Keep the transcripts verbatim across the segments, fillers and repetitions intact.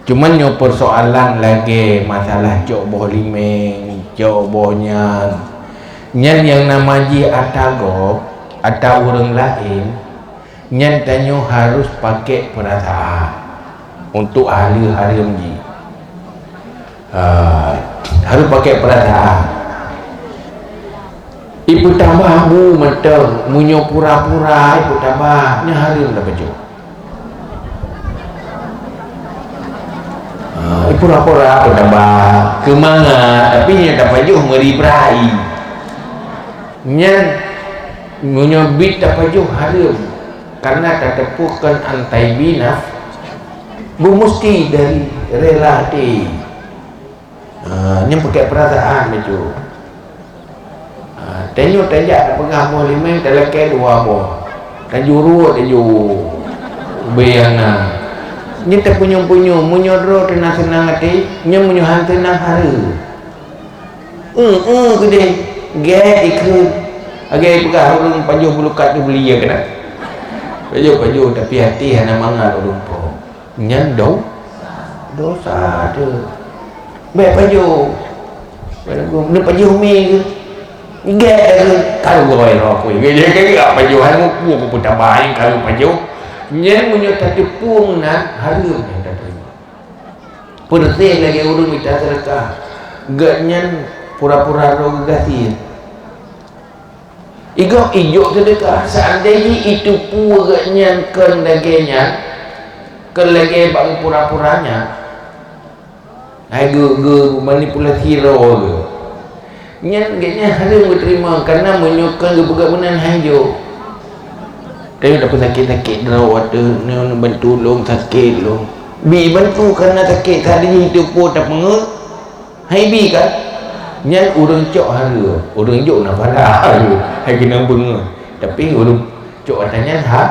Cuman nyoe persoalan lagèe masalah cok boh limeng, cok boh nyan. Nyan nyang nama jih ata gob, ata ureueng laén, nyan tanyoe harus pakai peurasaan untuk haleue hareuem jih. Ha, harus pakai peurasaan. Ipeutamah bu mantong, meunyoe pura-pura ipeutamah, nyan hareuem tapajoh. Ha, ipura-pura ipeutamah, keumangat, tapi nyan tapajoh meuri brai. Nyan, meunyoe bit tapajoh hareuem, karena tateupeue kon an taibi naf-, bu musti dari rela até. Ha, nyan pakai peurasaan bacut. Ha, tanyoe tajak tapeugah boh limeng, talakèe dua boh. Tajurot laju ubé nyang na. Nyan tapunyueng-punyueng, meunyoe droe teuh na seunang até, nyan meunyoe han seunang hareuem. Eue-eue keudeh, gèt ikheun. Lagèe peugah ureueng pajoh bulukat tu beli ya keunan. Pajoh-pajoh, tapi até hana mangat ureueng po. Nyan do-, dosa tu. Bèk pajoh. Bèk lagu, neupajoh mi keu. Gèt keu, karu gawai roh aku. Gèt, gèt, gèt, gèt, pajoh, hai mupu aku peutamah, hai karu pajoh. Nyan meunyoe tateupeue meunan, hareuem nyang tateurimong. Peureuséh lagèe ureueng mita seudeukah. Gobnyan pura-pura droe geugasien. Igob ijok seudeukah, seandai jih iteupeue gobnyan kon lagèe nyan, kon lagèe bak geupura-pura nyan, hai geu-, geumanipulasi droe geuh. Nyan gobnyan hareuem geuteurimong, kareuna meunyoe kon geupeugah meunan han jok. Tapi tapeusakét-sakét droe watèe nyoe neubantu lôn, sakét lôn. Bi bantu kareuna sakét, seandai jih iteupeue tapeungeut. Hai bi kan? Nyan ureueng cok hareuem, ureueng jok na pahala hareuem, hai keunong beungoh. Tapi ureueng cok ata nyan ha,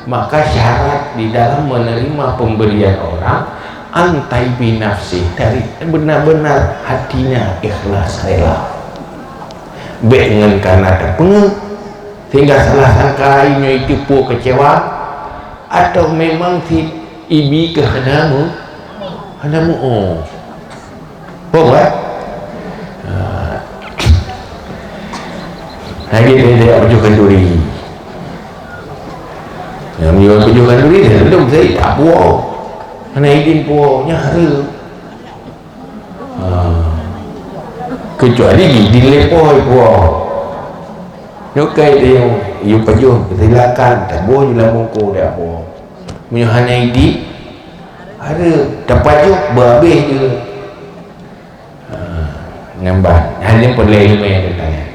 maka syarat di dalam menerima pemberian orang, an taibi nafsi, dari benar-benar hatinya ikhlas rela. Bèk ngon kareuna tapeungeut, sehingga salah sangka nyoe iteupeue kecewa, atau memang si ibi keu hana meu-, hana meu-, oh. Boh, eh? Ha. Lagi dia, dia pajoh khanduri. Yang menjual pajoh khanduri, dia belum saya tak puas. Hana izin puas, nyan hareuem. Ha. Kecuali di, di lepoi puas. Nyokai dia, you pajoh, silakan, taboh je lam mangkok dia puas. Meunyoe hana izin, hareuem, tapajoh, beuhabéh je. Ha, nyan ban. Hana peureulèe ileumèe teuntang nyan.